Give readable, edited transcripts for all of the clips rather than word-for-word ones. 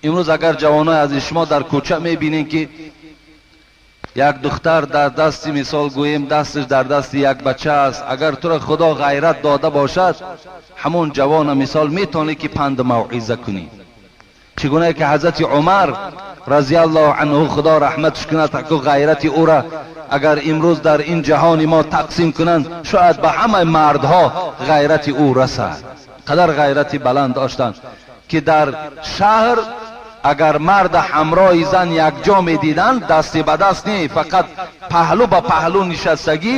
Имрӯз агар ҷавонои азиз шумо дар кӯча мебинед, ки як духтар дар дасти, мисол гӯем, дасташ дар дасти як бача аст, агар туро Худо ғайрат дода бошад, ҳамон ҷавона мисол метавонӣ ки панду мавъиза кунӣ. Чӣ гуна ки ҳазрати Умар разияллоҳу анҳу, Худо раҳматш кунад, ку ғайрати ӯра агар имрӯз дар ин ҷаҳони мо тақсим кунанд, шояд ба ҳамаи мардҳо ғайрати ӯ расад. Қадар ғайрати баланд доштанд, ки дар шаҳр агар мард ҳамроҳи зан якҷо медиданд, дасти ба даст не, фақат паҳлӯ ба паҳлӯ нишастагӣ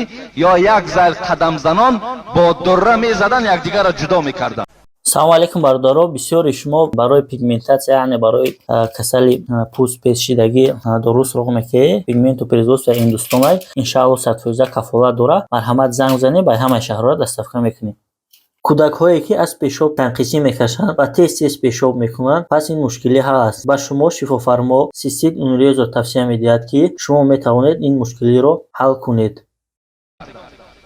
ё як зайл қадамзанон бо дурра мезаданд, якдигарро ҷудо мекарданд. Салому алейкум, бародаро. Бисёри шумо барои пигментатсия, яъне барои касали пӯст пешшидагӣ дору суроғ мекунед. Пигменту производства Ҳиндустонай, иншаалло, 100% кафолат дорад. Марҳамат, занг занед, ба ҳамаи шаҳрҳоро доставка мекунем. Кӯдакҳое, ки аз пешоб танқисӣ мекашанд ва тез тез пешоб мекунанд, пас ин мушкилӣ ҳал аст. Ба шумо шифофармо Цистит Унрезо тавсия медиҳад, ки шумо метавонед ин мушкилиро ҳал кунед.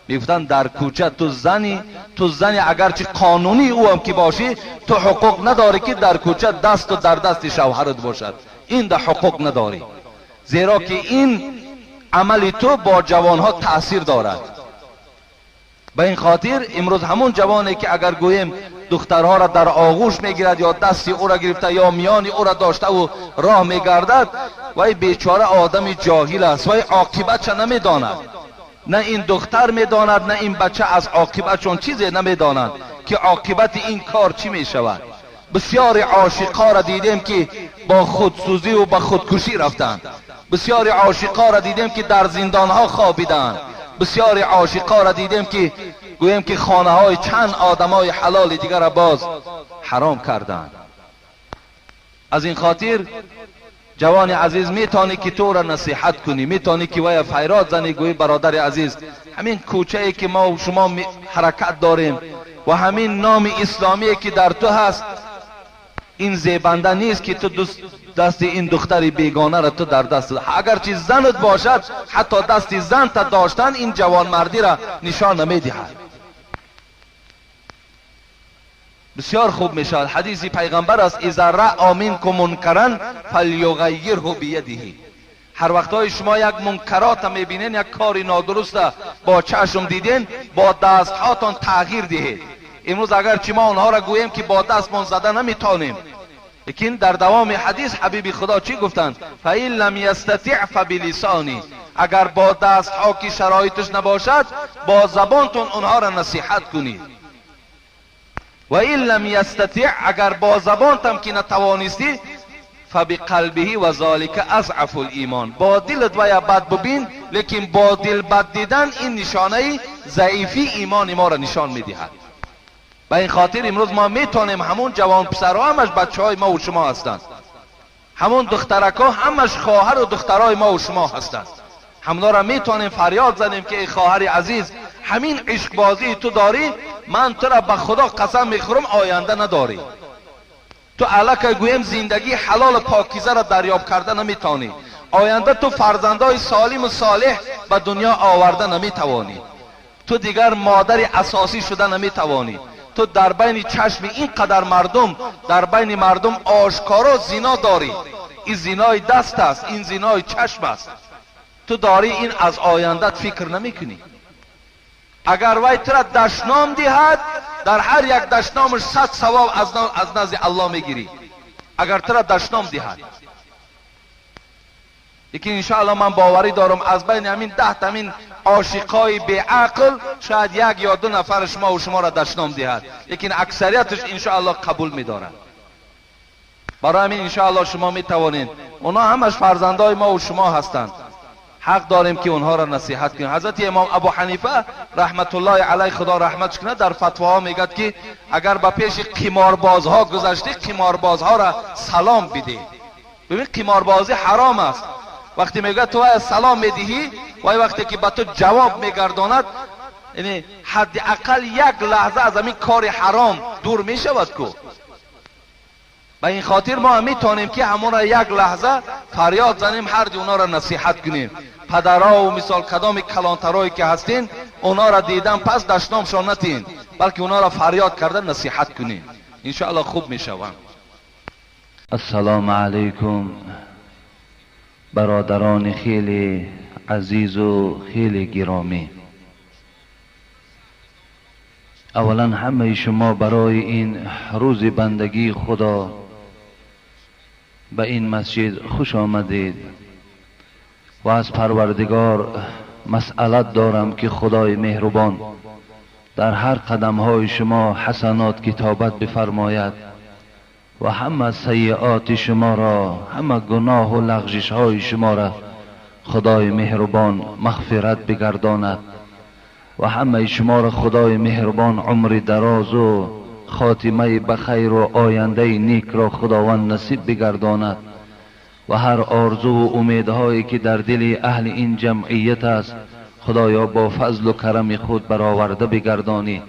Мегуфтанд, дар кӯча ту зани, ту зани, агарчи қонунии ӯам ки бошӣ, ту ҳуқуқ надорӣ, ки дар кӯча дасту дар дасти шавҳарат бошад. Ин да ҳуқуқ надорӣ, зеро ки ин амали ту бо ҷавонҳо таъсир дорад. Ба ин хотир имрӯз ҳамон ҷавоне, ки агар гӯем духтарҳоро дар оғӯш мегирад ё дасти ӯро гирифта ё миёни ӯро доштаву роҳ мегардад, вай бечора одами ҷоҳил аст, вай оқибатша намедонад. На ин духтар медонад, на ин бача аз оқибатшон чизе намедонанд, ки оқибати ин кор чӣ мешавад. Бисёри ошиқҳоро дидем, ки бо худсӯзиву ба худкушӣ рафтанд. Бисёри ошиқҳоро дидем, ки дар зиндонҳо хобиданд. Бисёри ошиқҳоро дидем, ки гӯем ки хонаҳои чанд одамои ҳалоли дигарро боз ҳаром карданд. Аз ин хотир, ҷавони азиз, метавонӣ ки туро насиҳат кунӣ, метавонӣ ки вая файрод занӣ, гӯӣ: бародари азиз, ҳамин кӯчае, ки мо шумо ҳаракат дорем ва ҳамин номи исломие, ки дар ту ҳаст, ин зебанда нест, ки ту дасти ин духтари бегонаро ту дар даст, агарчи занат бошад, ҳатто дасти занта доштан ин ҷавонмардиро нишон намедиҳад. Бисёр хуб мешавад. Ҳадиси пайғамбар аст: иза раъа минкум мункаран фалюғайирҳу биядиҳи. Ҳар вақтҳои шумо як мункарота мебинен, як кори нодуруста бо чашм диден, бо дастҳотон тағйир диҳед. Имрӯз агарчи мо онҳоро гӯем, ки бо дастмон зада наметавонем, лекин дар давоми ҳадис ҳабиби Худо чӣ гуфтанд? Фаин лам ястатиъ фабилисони. Агар бо дастҳо ки шароиташ набошад, бо забонтон онҳоро насиҳат кунед. Ва ин лам ястатиъ, агар бо забонтам ки натавонистӣ, фабиқалбиҳи ва золика азъафу лимон. Бо дилат вая бад бубин, лекин бо дил бад дидан ин нишонаи заифии имони моро нишон медиҳад. Ба ин хотир имрӯз мо метавонем, ҳамон ҷавонписарҳо ҳамаш бачаҳои мо шумо ҳастанд, ҳамон духтаракҳо ҳамаш хоҳару духтарои мо шумо ҳастанд, ҳамонро метавонем фарёд занем, ки эй хоҳари азиз, ҳамин ишқбозии ту дорӣ, ман тура ба Худо қасам мехӯрам, оянда надорӣ. Ту аллакай гӯем зиндагии ҳалолу покизаро дарёб карда наметавонӣ. Оянда ту фарзандои солиму солеҳ ба дунё оварда наметавонӣ. Ту дигар модари асосӣ шуда наметавонӣ. Ту дар байни чашми ин қадар мардум, дар байни мардум ошкоро зино дорӣ. Ин зинои даст аст, ин зинои чашм аст, ту дорӣ. Ин аз ояндат фикр намекунӣ. Агар вай тура дашном диҳад, дар ҳар як дашномаш 100 савоб аз назди Аллоҳ мегирӣ, агар тура дашном диҳад. Лекин иншоалло ман боварӣ дорам, аз байни ҳамин 10 ҳамин ошиқҳои беақл шояд як ё ду нафар шумову шуморо дашном диҳад, лекин аксарияташ иншоалло қабул медорад. Барои ҳамин иншоалло шумо метавонед. Онҳо ҳамаш фарзандои мову шумо ҳастанд, ҳақ дорем, ки онҳоро насиҳат кунем. Ҳазрати имом Абу Ҳанифа раҳматуллоҳи алайҳ, Худо раҳматш кунад, дар фатвоҳо мегӯяд, ки агар ба пеши қиморбозҳо гузаштӣ, қиморбозҳоро салом бидеҳ. Бибин, қиморбозӣ ҳаром аст. Вақте мегӯяд, ту вай салом медиҳӣ, вай вақте ки ба ту ҷавоб мегардонад, яъне ҳадди ақал як лаҳза аз ҳамин кори ҳаром дур мешавад ку. Ба ин хотир мо метавонем, ки ҳамонро як лаҳза фарёд занем, ҳарди онҳоро насиҳат кунем. Падарову мисол кадоми калонтарое ки ҳастин, онҳоро дидан пас дашномшон натиҳен, балки онҳоро фарёд карда насиҳат кунем. Иншоалло хуб мешаванд. السلام علیکم برادران خیلی عزیز و خیلی گرامی. اولا همه شما برای این روز بندگی خدا به این مسجد خوش آمدید و از پروردگار مسئلت دارم که خدای مهربان در هر قدم های شما حسنات کتابت بفرماید و همه سیئات شما را، همه گناه و لغزش های شما را خدای مهربان مغفرت بگرداند و همه شما را خدای مهربان عمر دراز و خاتمه بخیر و آینده نیک را خداوند نصیب بگرداند و هر آرزو و امیدهایی که در دل اهل این جمعیت است خدایا با فضل و کرم خود برآورده بگردانی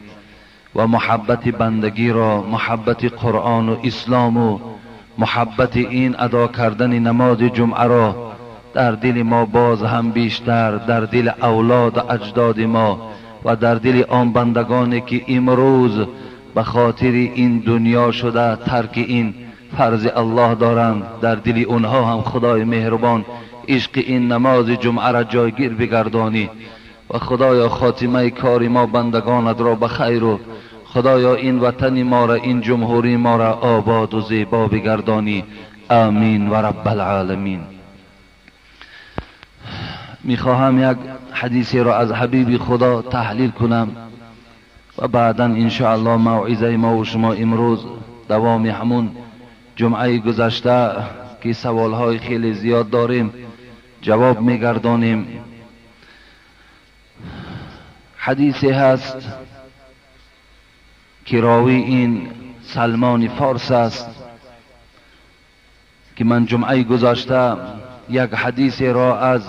و محبت بندگی را، محبت قرآن و اسلام و محبت این ادا کردن نماز جمعه را در دل ما باز هم بیشتر، در دل اولاد و اجداد ما و در دل آن بندگانی که امروز به خاطر این دنیا شده ترک این فرض الله دارند، در دل اونها هم خدای مهربان عشق این نماز جمعه را جایگیر بگردانی و خدایا خاتمه کار ما بندگانت را به خیر و خدایا این وطن ما را، این جمهوری ما را آباد و زیبا بگردانی. آمین و رب العالمین. میخواهم یک حدیثی را از حبیب خدا تحلیل کنم و بعدا انشاءالله موعظه ما و شما امروز دوام همون جمعه گذشته که سوالهای خیلی زیاد داریم جواب میگردانیم. حدیثی هست که راوی این سلمان فارس است که من جمعه گذشته یک حدیثی را از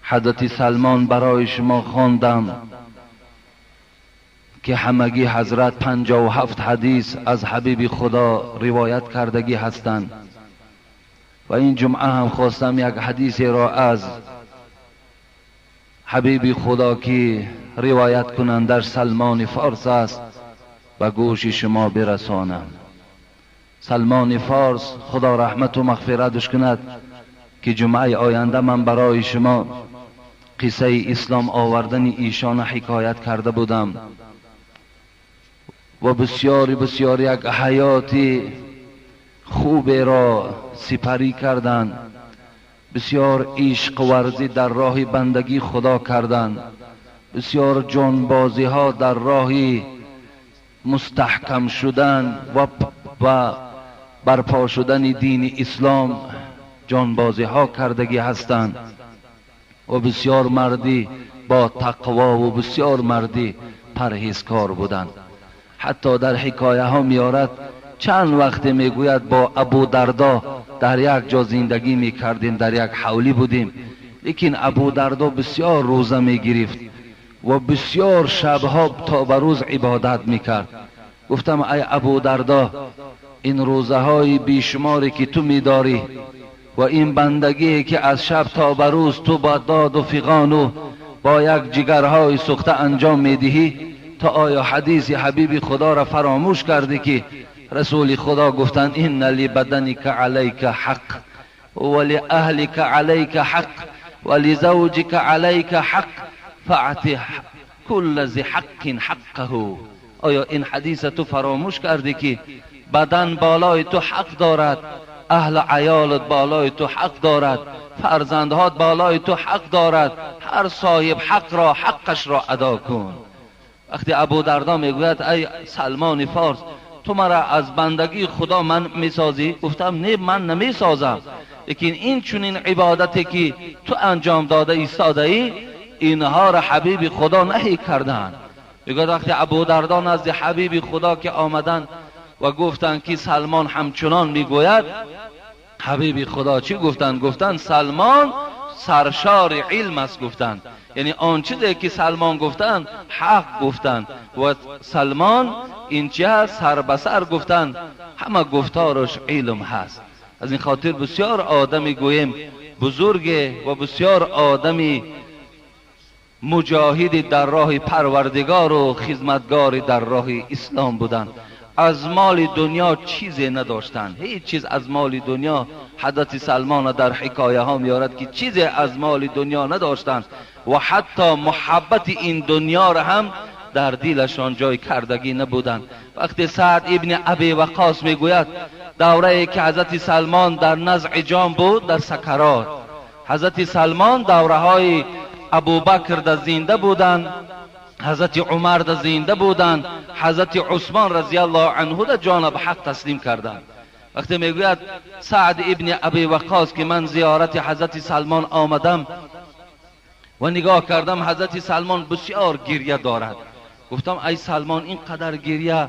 حضرت سلمان برای شما خواندم که همگی حضرت 57 حدیث از حبیب خدا روایت کردگی هستند و این جمعه هم خواستم یک حدیثی را از حبیب خدا که روایت کنندش سلمان فارس است به گوش شما برسانم. سلمان فارس خدا رحمت و مغفرتش کند که جمعه آینده من برای شما قصه اسلام آوردن ایشان حکایت کرده بودم و بسیار بسیار یک حیات خوب را سپری کردند، بسیار عشق ورزی در راه بندگی خدا کردند، بسیار جانبازی ها در راه مستحکم شدن و برپا شدن دین اسلام جانبازی ها کردگی هستند و بسیار مردی با تقوا و بسیار مردی پرهیزکار بودند. حتی در حکایه ها میارد چند وقت میگوید با ابو دردا در یک جا زندگی میکردیم، در یک حولی بودیم، لیکن ابو دردا بسیار روزه میگرفت و بسیار شبها تا به روز عبادت میکرد. گفتم ای ابو دردا، این روزه های بیشماری که تو میداری و این بندگی که از شب تا به روز تو با داد و فغان و با یک جگرهای سوخته انجام میدهی، تا آیا حدیث حبیب خدا را فراموش کردی که رسول خدا گفتند ان لبدنک علیک حق و لأهلک علیک حق و لزوجک علیک حق فاعط کل ذی حق حقه. آیا این حدیث تو فراموش کردی که بدن بالای تو حق دارد، اهل عیالت بالای تو حق دارد، فرزندهات بالای تو حق دارد، هر صاحب حق را حقش را ادا کن. وقتی ابو دردا میگوید ای سلمان فارس، تو مرا از بندگی خدا من میسازی؟ گفتم نه، من نمیسازم، لیکن این چنین عبادتی که تو انجام داده ایستاده ای، اینها را حبیب خدا نهی کردند. میگوید وقتی ابو دردا نزد حبیب خدا که آمدن و گفتند که سلمان همچنان میگوید، حبیب خدا چی گفتند؟ گفتند سلمان سرشار علم است. گفتند یعنی آن چیزی که سلمان گفتند حق گفتند و سلمان این چی هست؟ سر به سر گفتند، همه گفتارش علم هست. از این خاطر بسیار آدمی گوییم بزرگ و بسیار آدمی مجاهد در راه پروردگار و خدمتگار در راه اسلام بودند. از مال دنیا چیزی نداشتند، هیچ چیز از مال دنیا. حضرت سلمان در حکایه ها میارد که چیزی از مال دنیا نداشتند و حتی محبت این دنیا را هم در دلشان جای کردگی نبودند. وقتی سعد ابن ابی وقاص میگوید دوره که حضرت سلمان در نزع جان بود، در سکرات، حضرت سلمان دوره های ابوبکر در زنده بودند، حضرت عمر در زنده بودند، حضرت عثمان رضی الله عنه در جان به حق تسلیم کردند. وقتی میگوید سعد ابن ابی وقاص که من زیارت حضرت سلمان آمدم و نگاه کردم حضرت سلمان بسیار گریه دارد. گفتم ای سلمان اینقدر گریه،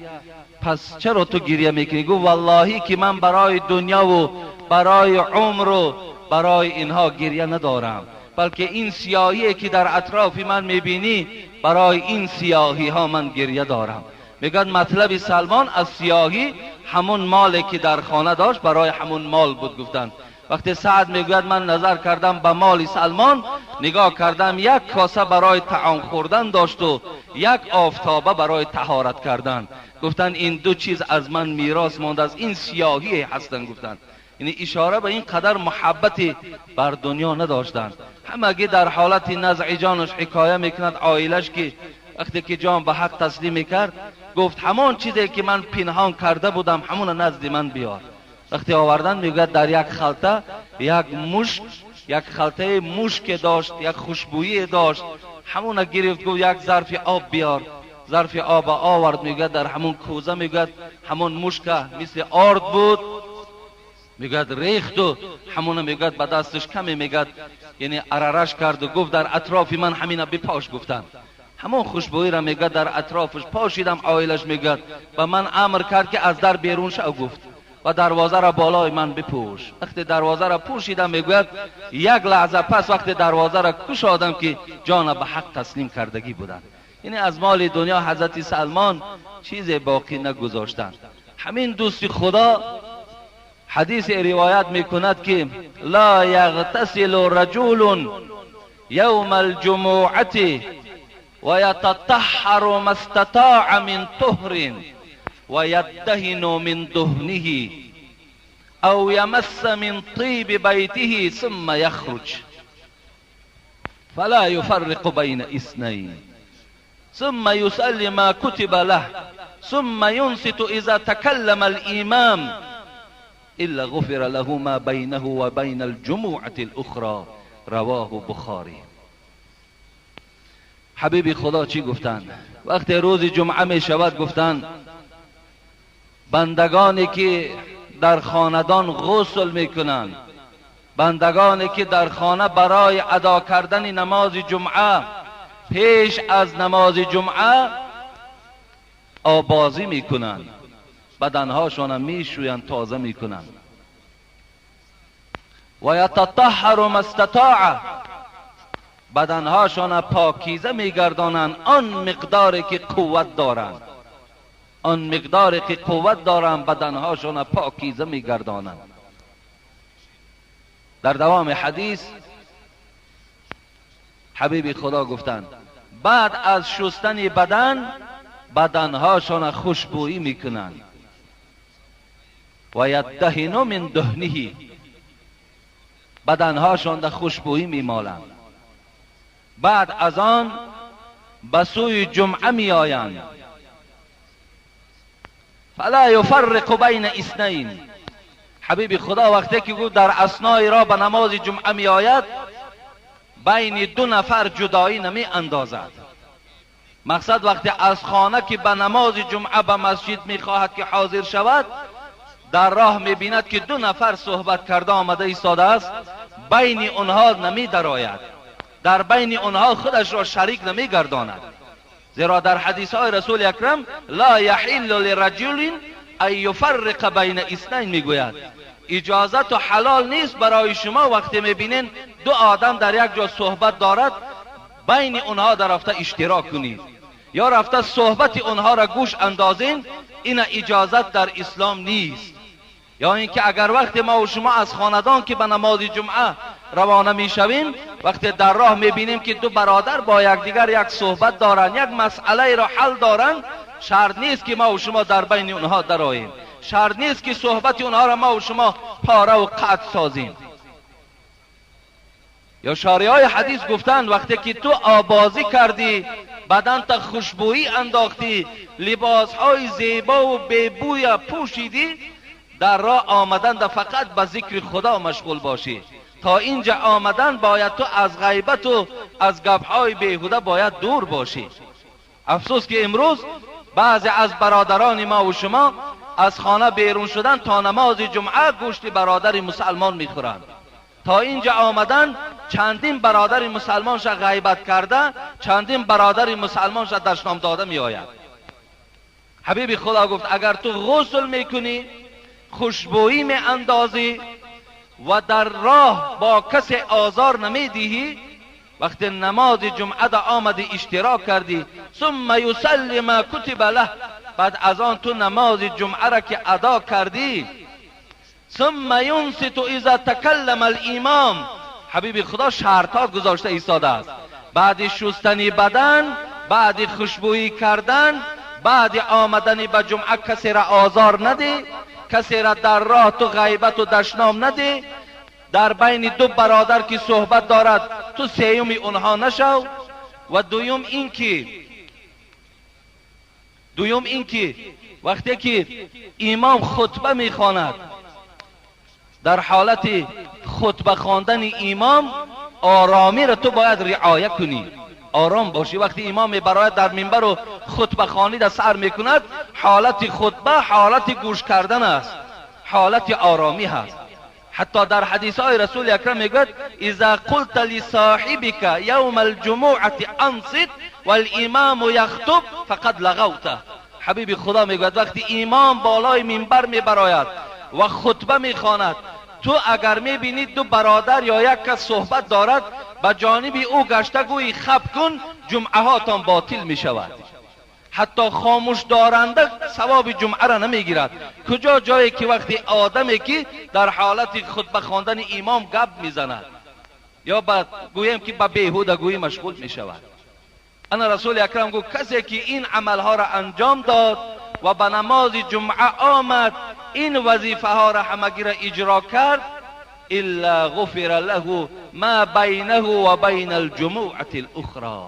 پس چرا تو گریه میکنی؟ گفت واللهی که من برای دنیا و برای عمر و برای اینها گریه ندارم، بلکه این سیاهی که در اطراف من میبینی برای این سیاهی ها من گریه دارم. میگن مطلب سلمان از سیاهی همون مالی که در خانه داشت برای همون مال بود. گفتن وقتی سعد میگوید من نظر کردم به مال سلمان، نگاه کردم یک کاسه برای طعام خوردن داشت و یک آفتابه برای طهارت کردن. گفتن این دو چیز از من میراث ماند، از این سیاهی هستن. گفتن یعنی اشاره به این قدر محبتی بر دنیا نداشتند. همگی در حالت نزع جانش حکایه میکند عائلش که وقتی که جان به حق تسلیم میکرد گفت همان چیزی که من پنهان کرده بودم همون نزد من بیار. وقتی آوردن میگوید در یک خلطه یک مشک، یک خلطه مشک داشت، یک خوشبویی داشت، همون گرفت گفت یک ظرف آب بیار. ظرف آب آورد، میگوید در همون کوزه میگوید همون مشک مثل آرد بود، میگوید ریخت و همون میگوید به دستش کمی میگوید یعنی عررش کرد و گفت در اطراف من همینه بپاش. گفتن همون خوشبویی را میگوید در اطرافش پاشیدم. عائلش میگوید و من امر کرد که از در بیرون شو گفت و دروازه را بالای من بپوش. وقتی دروازه را پوشیدم میگوید یک لحظه پس وقتی دروازه را کشادم که جان به حق تسلیم کردگی بودند. یعنی از مال دنیا حضرت سلمان چیز باقی نگذاشتند. همین دوست خدا حدیث روایت میکند که لا یغتسل رجل یوم الجمعة و یتطهر ما استطاع من طهر و یدهن من دهنه او یمس من طیب بیته ثم یخرج فلا یفرق بین اثنین ثم یصلی ما کتب له ثم ینصت اذا تکلم الامام الا غفر له ما بینه و بین الجمعة الاخرى. رواه بخاری. حبیب خدا چی گفتند؟ وقتی روز جمعه می شود گفتند بندگانی که در خاندان غسل میکنند، بندگانی که در خانه برای ادا کردن نماز جمعه پیش از نماز جمعه آبازی میکنند، بدنهاشان میشویند، تازه میکنند. و یتطهر ما استطاع، بدنهاشان پاکیزه میگردانند آن مقداری که قوت دارند، آن مقداری که قوت دارند بدنهاشان پاکیزه میگردانند. در دوام حدیث حبیب خدا گفتند بعد از شستن بدن بدنهاشان خوشبویی میکنند. و یدهن من دهنه، بدنهاشان در خوشبویی میمالند. بعد از آن به سوی جمعه میآیند. فلا یفرق بین اثنین. حبیب خدا وقتی که گفت در اثنای را به نماز جمعه میآید بین دو نفر جدایی نمی اندازد. مقصد وقتی از خانه که به نماز جمعه به مسجد میخواهد که حاضر شود، در راه میبیند که دو نفر صحبت کرده آمده ایستاده است، بین آنها نمی درآید، در بین آنها خودش را شریک نمی گرداند. زیرا در حدیث های رسول اکرم لا یحل لرجل ان یفرق بین اثنین میگوید اجازت و حلال نیست برای شما وقتی میبینین دو آدم در یک جا صحبت دارد بین آنها در رفته اشتراک کنید یا رفته صحبت آنها را گوش اندازین، این اجازت در اسلام نیست. یا اینکه اگر وقت ما و شما از خاندان که به نماز جمعه روانه میشویم، وقتی در راه میبینیم که دو برادر با یکدیگر یک صحبت دارند، یک مسئله را حل دارند، شرط نیست که ما و شما در بین اونها درآییم، شرط نیست که صحبت اونها را ما و شما پاره و قطع سازیم. یا شارعای حدیث گفتند وقتی که تو آبازی کردی، بدن تا خوشبویی انداختی، لباسهای زیبا و بی‌بوی پوشیدی، در راه آمدن در فقط به ذکر خدا مشغول باشی. تا اینجا آمدن باید تو از غیبت و از گپهای بیهوده باید دور باشی. افسوس که امروز بعضی از برادران ما و شما از خانه بیرون شدن تا نماز جمعه گوشت برادر مسلمان میخورند. تا اینجا آمدن چندین برادر مسلمانش غیبت کرده، چندین برادر مسلمانش دشنام داده می آید. حبیب خدا گفت اگر تو غسل میکنی، خوشبویی می اندازی و در راه با کسی آزار نمیدهی، وقتی نماز جمعه دا آمدی اشتراک کردی، ثم یصلی ما کتب له، بعد از آن تو نماز جمعه را که ادا کردی، ثم ینصت اذا تکلم الامام. حبیب خدا شرطها گذاشته ایستاده است. بعد شستن بدن، بعد خوشبویی کردن، بعد آمدن به جمعه کسی را آزار ندی، کسی را در راه تو غیبت و دشنام ندی، در بین دو برادر که صحبت دارد تو سیوم اونها نشو. و دویم این که وقتی که امام خطبه میخواند، در حالت خطبه خواندن امام آرامی را تو باید رعایت کنی، آرام باشی. وقتی امام برایت در منبر و خطبه خوانی در سر میکند، حالت خطبه حالت گوش کردن است، حالت آرامی هست. حتی در حدیث های رسول اکرم میگوید اذا قلت لصاحبك یوم الجمعة انصت والامام یخطب فقد لغوت. حبیب خدا میگوید وقتی امام بالای منبر میبراید و خطبه میخواند، تو اگر میبینید دو برادر یا یک کس صحبت دارد، به جانب او گشته گویی خب کن، جمعه هاتان باطل میشود. حتی خاموش دارنده ثواب جمعه را نمیگیرد. کجا جایی که وقتی آدمی که در حالت خطبه خواندن امام گپ میزند یا با گوییم که به بیهوده گویی مشغول میشود. انا رسول اکرم گفت کسی که این عملها را انجام داد و به نماز جمعه آمد، این وظیفه ها را همگی را اجرا کرد، الا غفر له ما بینه و بین الجمعة الاخرى.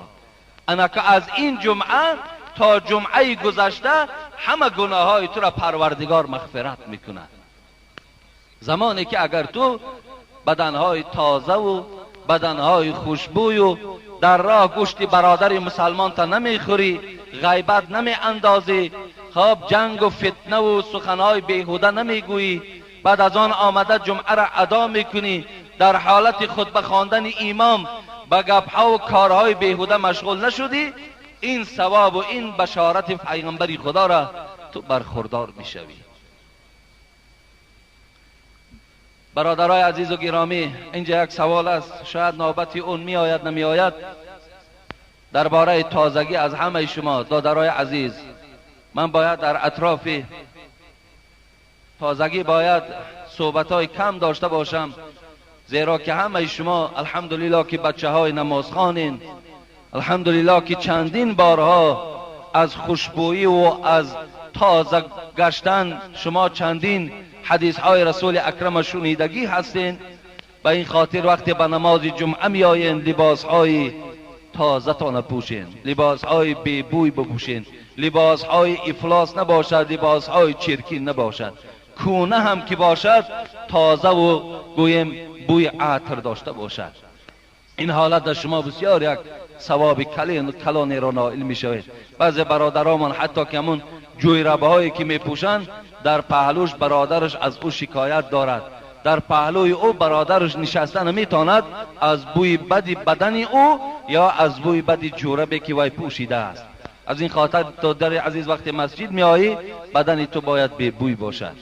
انا که از این جمعه تا جمعه گذشته همه گناه های تو را پروردگار مغفرت میکند. زمانی که اگر تو بدنهای تازه و بدنهای خوشبوی و در راه گوشت برادر مسلمان تا نمیخوری، غیبت نمی اندازی، خب جنگ و فتنه و سخنهای بیهوده نمیگویی، بعد از آن آمده جمعه را ادا میکنی، در حالت خطبه خواندن امام به گپها و کارهای بیهوده مشغول نشدی، این ثواب و این بشارت پیغمبر خدا را تو برخوردار میشوی. برادرای عزیز و گرامی، اینجا یک سوال است، شاید نوبتی اون میآید نمیآید، درباره تازگی از همه شما دادرای عزیز. من باید در اطراف تازگی باید صحبت‌های کم داشته باشم، زیرا که همه شما الحمدلله که بچه های نمازخوانین، الحمدلله که چندین بارها از خوشبویی و از تازه گشتن شما چندین حدیث های رسول اکرم شنیدگی هستین. به این خاطر وقتی به نماز جمعه میآیین، لباس های تازه تان پوشین، لباس های بی بوی بپوشین، لباس های افلاس نباشد، لباس های چرکین نباشد، کونه هم که باشد تازه و گویم بوی عطر داشته باشد. این حالت در شما بسیار یک ثواب کلانی را نائل می شوید. بعضی برادرمان حتی که همون جویربه هایی که می پوشند، در پهلوش برادرش از او شکایت دارد، در پهلوی او برادرش نشسته نمیتواند از بوی بد بدن او یا از بوی بد جوربی که وی پوشیده است. از این خاطر تو در عزیز وقتی مسجد می آیی، بدن تو باید بی بوی باشد،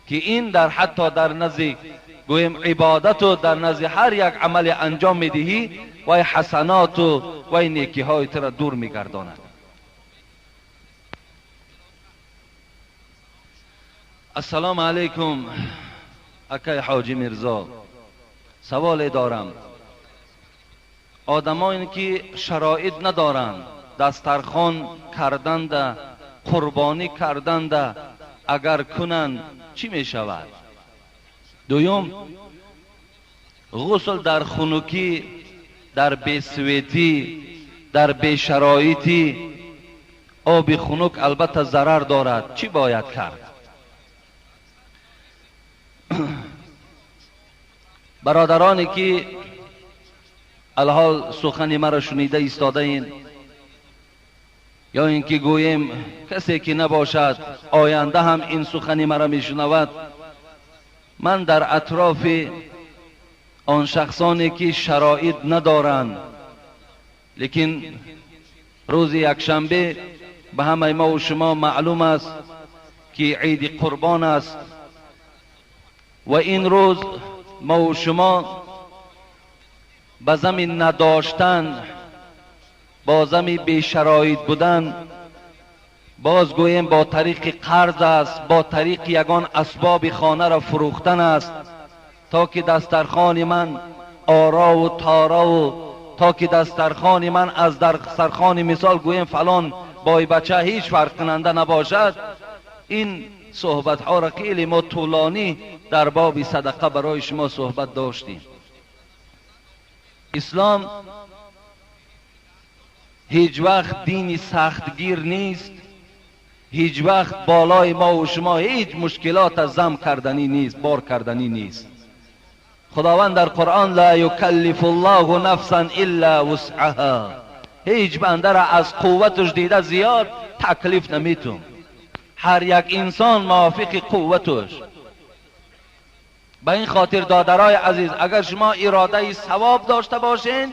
که این در حتی در نزد گویم عبادت و در نزد هر یک عمل انجام میدهی و حسنات و نیکی های تو را دور میگرداند. السلام علیکم اکای حاجی میرزا، سوال دارم. آدمایی که شرایط ندارند دسترخوان کردند قربانی کردند اگر کنند چی می شود؟ دوم، غسل در خنکی، در بیسویتی، در بیشرایطی آب خنک البته ضرر دارد، چی باید کرد؟ برادرانی که الحال سخن مرا شنیده ایستاده این، یا اینکه گوییم کسی که نباشد آینده هم این سخن مرا میشنود، من در اطراف آن شخصانی که شرایط ندارند، لیکن روز یکشنبه به همه ما و شما معلوم است که عید قربان است و این روز ما و شما به زمین نداشتن، با زمین بی شرایط بودن، باز گوییم با طریق قرض است، با طریق یگان اسباب خانه را فروختن است، تا که دسترخوان من آرا و تارا و تا که دسترخوان من از دسترخوان مثال گوییم فلان بای بچه هیچ فرق کننده نباشد. این صحبت ها را خیلی ما طولانی در باب صدقه برای شما صحبت داشتیم. اسلام هیچ وقت دینی سختگیر نیست، هیچ وقت بالای ما و شما هیچ مشکلات زم کردنی نیست، بار کردنی نیست. خداوند در قرآن لا یکلف الله نفسا الا وسعها، هیچ بنده را از قوتش دیده زیاد تکلیف نمیتون. هر یک انسان موافق قوتش. به این خاطر دادرای عزیز، اگر شما اراده ثواب داشته باشین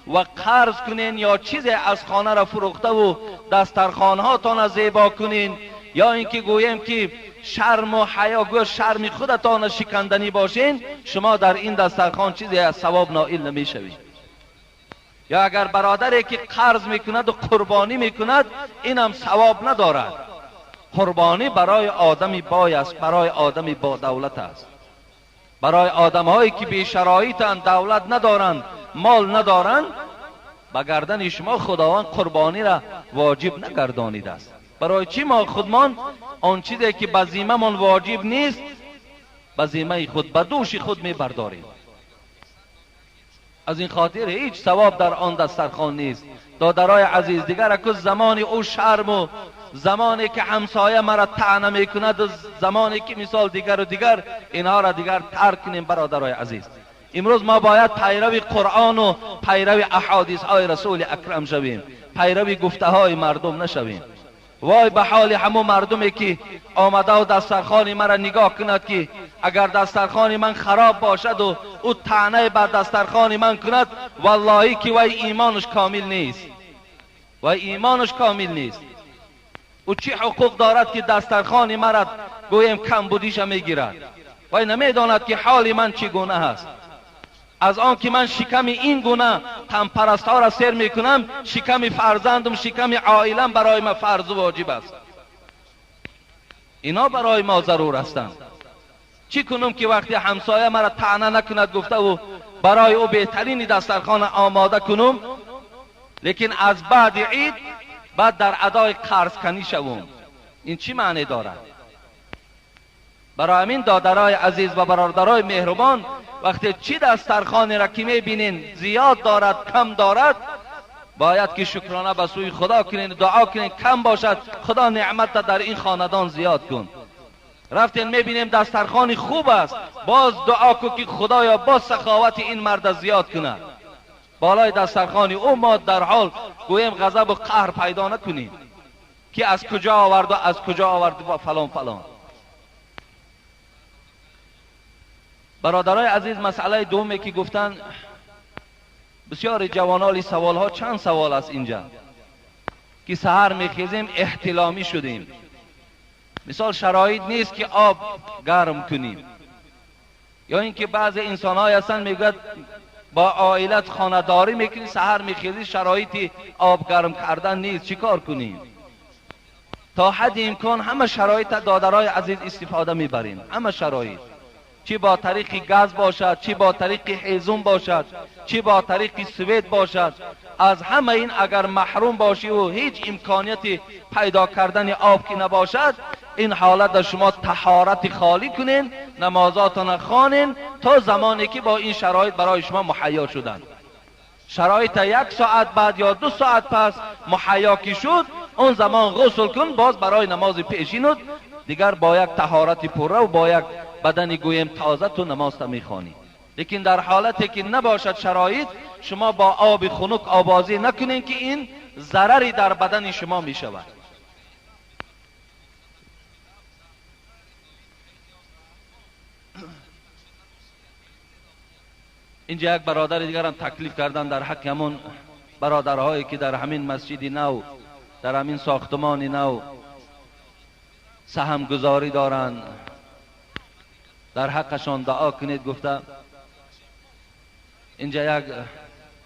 و قرض کنین یا چیزی از خانه را فروخته و دسترخوانهاتان زیبا کنین، یا اینکه گوییم که شرم و حیا، گویا شرم خودتان شکندنی باشین، شما در این دسترخوان چیزی از ثواب نائل نمیشوید. یا اگر برادری که قرض میکند و قربانی میکند، اینم ثواب ندارد. قربانی برای آدمی بای است، برای آدمی با دولت است، برای آدمهایی که بی شرایطند، دولت ندارند، مال ندارند، به گردن شما خداوند قربانی را واجب نگردانیده است. برای چی ما خودمان آن چیزی که به ذمه‌مان واجب نیست به ذمه خود، به دوش خود میبرداریم؟ از این خاطر هیچ ثواب در آن دسترخوان نیست. دادرای عزیز، دیگر اکو زمان او شرم و زمانی که همسایه مرا طعنه میکند و زمانی که مثال دیگر و دیگر، اینها را دیگر ترک کنیم. برادرای عزیز، امروز ما باید پیرو قرآن و پیرو احادیث های رسول اکرم شویم، پیرو گفته های مردم نشویم. وای به حال همو مردمی که آمده و دسترخوان مرا نگاه کند که اگر دسترخوان من خراب باشد و او طعنه بر دسترخوان من کند، واللهی که وای ایمانش کامل نیست، وای ایمانش کامل نیست. او چی حقوق دارد که دسترخوان مرا گویم کم بودیش میگیرد؟ وای نمیداند که حال من چگونه است. از آن که من شکم این گونه تنپرست ها را سیر میکنم، شکم فرزندم، شکم عائلم برای ما فرض و واجب است. اینا برای ما ضرور هستند. چی کنم که وقتی همسایه مرا طعنه نکند گفته و برای او بهترین دسترخوان آماده کنم، لیکن از بعد عید بعد در ادای قرض کنی شوم؟ این چی معنی دارد؟ برای همین دادرای عزیز و برادرای مهربان، وقتی چی دسترخوانی را که میبینین زیاد دارد کم دارد، باید که شکرانه به سوی خدا کنین، دعا کنین کم باشد، خدا نعمت در این خاندان زیاد کن. رفتین میبینیم دسترخوانی خوب است، باز دعا کن که خدایا باز سخاوت این مرد زیاد کنه. بالای دسترخوانی او ما در حال گوییم غضب و قهر پیدا نکنیم که از کجا آورد و از کجا آورد و فلان فلان. برادرای عزیز، مسئله دومی که گفتن بسیار جوانالی سوال ها، چند سوال است اینجا که سحر میخیزیم احتلامی شدیم، مثال شرایط نیست که آب گرم کنیم، یا اینکه بعض انسان های هستن میگوید با عائلت خانه داری میکنی، سحر میخیزی شرایط آب گرم کردن نیست، چیکار کنیم؟ تا حد امکان همه شرایط دادرای عزیز استفاده میبریم، همه شرایط، چی با طریق گاز باشد، چی با طریق هیزم باشد، چی با طریق سویت باشد، از همه این اگر محروم باشی و هیچ امکانیتی پیدا کردن آب که نباشد، این حالت در شما طهارت خالی کنین، نمازاتان خوانین تا زمانی که با این شرایط برای شما مهیا شدند. شرایط 1 ساعت بعد یا 2 ساعت پس مهیا که شد، اون زمان غسل کن، باز برای نماز پیشینت دیگر با یک طهارت پوره و با یک بدن گویم تازه تو نماز تا میخوانی. لیکن در حالتی که نباشد شرایط، شما با آب خنک آبازی نکنین که این ضرری در بدن شما میشود. اینجا یک برادر دیگر هم تکلیف کردن در حق همون برادرهایی که در همین مسجد نو، در همین ساختمان نو سهم گذاری دارند، در حقشان دعا کنید. گفته اینجا یک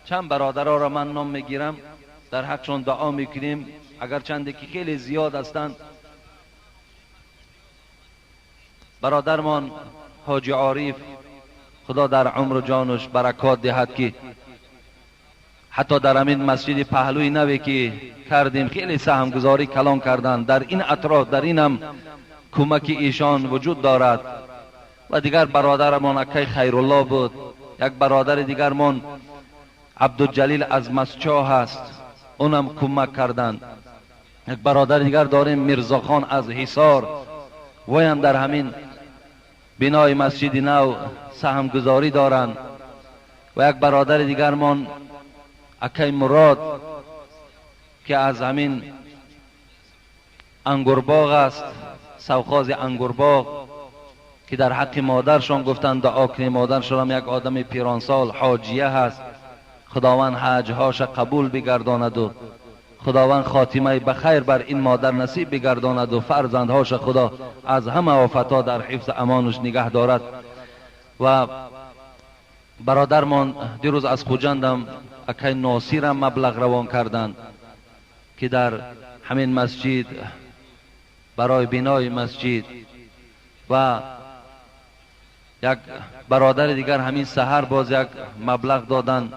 چند برادرها را من نام میگیرم، در حقشان دعا میکنیم، اگر چندی که خیلی زیاد هستند. برادرمان حاجی عارف، خدا در عمر و جانش برکات دهد که حتی در همین مسجد پهلوی نوی که کردیم خیلی سهمگذاری کلان کردند، در این اطراف در این هم کمک ایشان وجود دارد. و دیگر برادرمان اکی خیرالله بود، یک برادر دیگرمان عبدالجلیل از مسچاه هست، اونم کمک کردند. یک برادر دیگر داریم میرزاخان از حصار، وی هم در همین بنای مسجد نو سهمگذاری دارند. و یک برادر دیگرمان اکی مراد که از همین انگورباغ است، سوخاز انگورباغ، که در حق مادرشان گفتند دعا کنیم. مادرشان هم یک آدم پیرانسال حاجیه هست، خداوند حجهاش قبول بگرداند و خداوند خاتمه بخیر بر این مادر نصیب بگرداند و فرزندهاش خدا از همه آفتها در حفظ امانش نگه دارد. و برادرمان دیروز از خوجندم اکی ناصیر هم مبلغ روان کردند که در همین مسجد برای بنای مسجد. و یک برادر دیگر همین سحر باز یک مبلغ دادند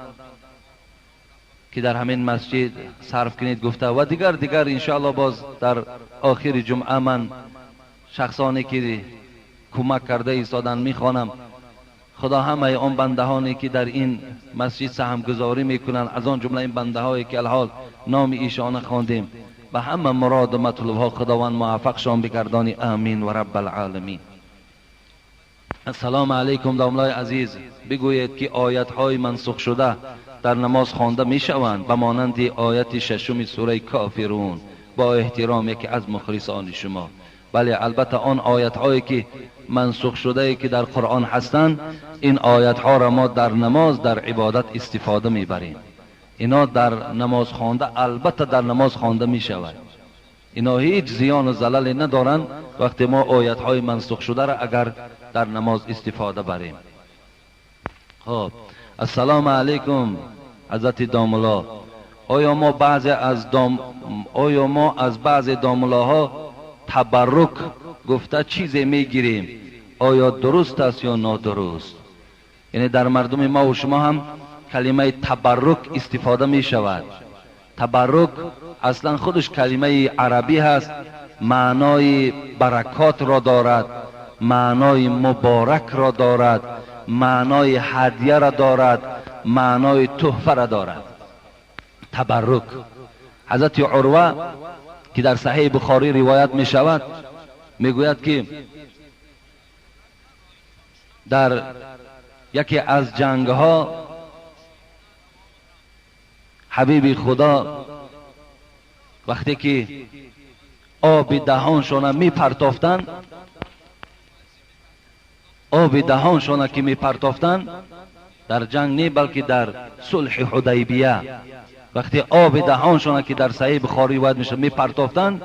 که در همین مسجد صرف کنید گفته. و دیگر انشاءالله باز در آخر جمعه من شخصانی که کمک کرده ایستادن میخوانم. خدا همه آن بندهانی که در این مسجد سهمگذاری میکنند، از آن جمله این بنده هایی که الحال نام ایشان خواندیم، به همه مراد و مطلوب ها خداوند موفقشان بگردانی. آمین و رب العالمین. السلام علیکم داملای عزیز، بگویید که آیت های منسوخ شده در نماز خوانده می شوند به مانند آیت 6 سوره کافرون؟ با احترام یکی از مخلصان شما. بله البته آن آیت هایی که منسوخ شده که در قرآن هستند، این آیت ها را ما در نماز در عبادت استفاده می بریم. اینا در نماز خوانده البته در نماز خوانده می شود، اینا هیچ زیان و زللی ندارند وقتی ما آیت های منسوخ شده را اگر در نماز استفاده بریم. خب السلام علیکم حضرت داملا، آیا ما از بعض داملاها تبرک گفته چیزی میگیریم، آیا درست است یا نادرست؟ یعنی در مردم ما و شما هم کلمه تبرک استفاده می شود. تبرک اصلا خودش کلمه عربی هست، معنای برکات را دارد، معنای مبارک را دارد، معنای هدیه را دارد، معنای تحفه را دارد. تبرک حضرت عروه که در صحیح بخاری روایت می شود می گوید که در یکی از جنگ ها حبیب خدا وقتی که آب دهانشان می پرتافتند، آب دهانشان که می پرتافتند در جنگ نه بلکه در صلح حدیبیه، وقتی آب دهانشان که در صحیح بخاری روایت میشه می پرتافتند،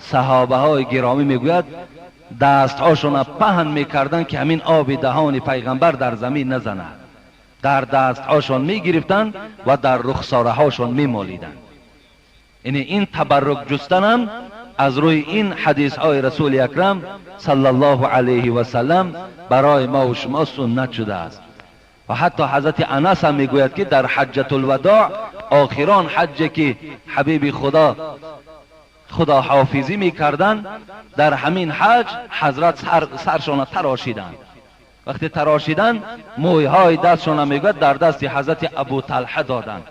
صحابه های گرامی میگوید دستهاشون پهن میکردند که همین آب دهان پیغمبر در زمین نزند. در دستهاشون میگرفتند و در رخساره هاشون میمالیدند. یعنی این تبرک جستن هم از روی این حدیث های رسول اکرم صلی الله علیه و سلم برای ما و شما سنت شده است. و حتی حضرت انس هم میگوید که در حجة الوداع، آخران حج که حبیب خدا خدا حافظی میکردن، در همین حج حضرت سرشان تراشیدند. وقتی تراشیدن مویهای دستشان میگوید در دست حضرت ابو طلحه دادند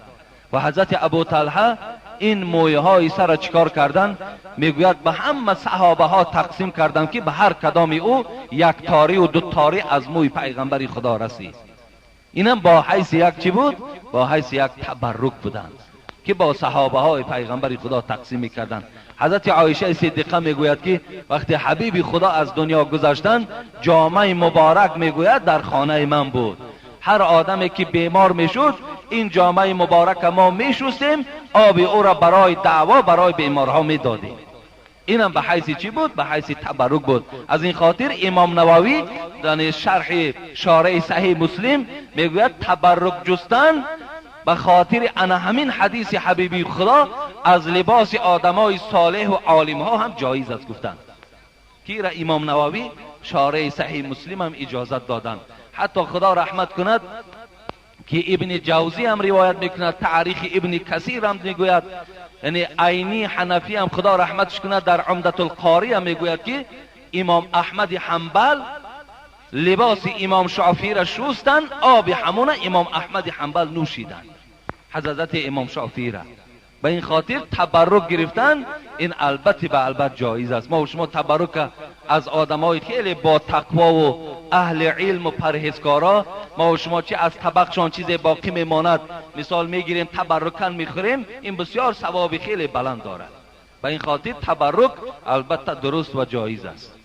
و حضرت ابو طلحه این مویهای سر چیکار کردن؟ میگوید به همه صحابه ها تقسیم کردن که به هر کدام او یک تاری و دو تاری از موی پیغمبر خدا رسید. اینم با حیث یک چی بود؟ با حیث یک تبرک بودند که با صحابه های پیغمبر خدا تقسیم میکردند. حضرت عایشه صدیقه میگوید که وقتی حبیب خدا از دنیا گذشتند، جامه مبارک میگوید در خانه من بود. هر آدمی که بیمار میشد این جامه مبارک ما میشستیم، آب او را برای دعوا برای بیمارها میدادیم. اینم به حیث چی بود؟ به حیث تبرک بود. از این خاطر امام نووی در شرح شارع صحیح مسلم میگوید تبرک جستن به خاطر انا همین حدیث حبیبی خدا از لباس آدمای صالح و عالم ها هم جایز است گفتند که را امام نووی شارع صحیح مسلم هم اجازت دادند. حتی خدا رحمت کند که ابن جوزی هم روایت میکند، تاریخ ابن کثیر هم میگوید، یعنی عینی حنفی هم خدا رحمتش کند در عمدة القاری هم میگوید که امام احمد حنبل لباس امام شافعی را شستن، آب همون امام احمد حنبل نوشیدن، حضرت امام شافعی را. به این خاطر تبرک گرفتن این البته به البته جایز است. ما و شما تبرک از آدمای خیلی با تقوا و اهل علم و پرهیزکارا، ما و شما چی از طبقشان چیز باقی میماند مثال میگیریم تبرکن میخوریم، این بسیار ثواب خیلی بلند دارد. به این خاطر تبرک البته درست و جایز است.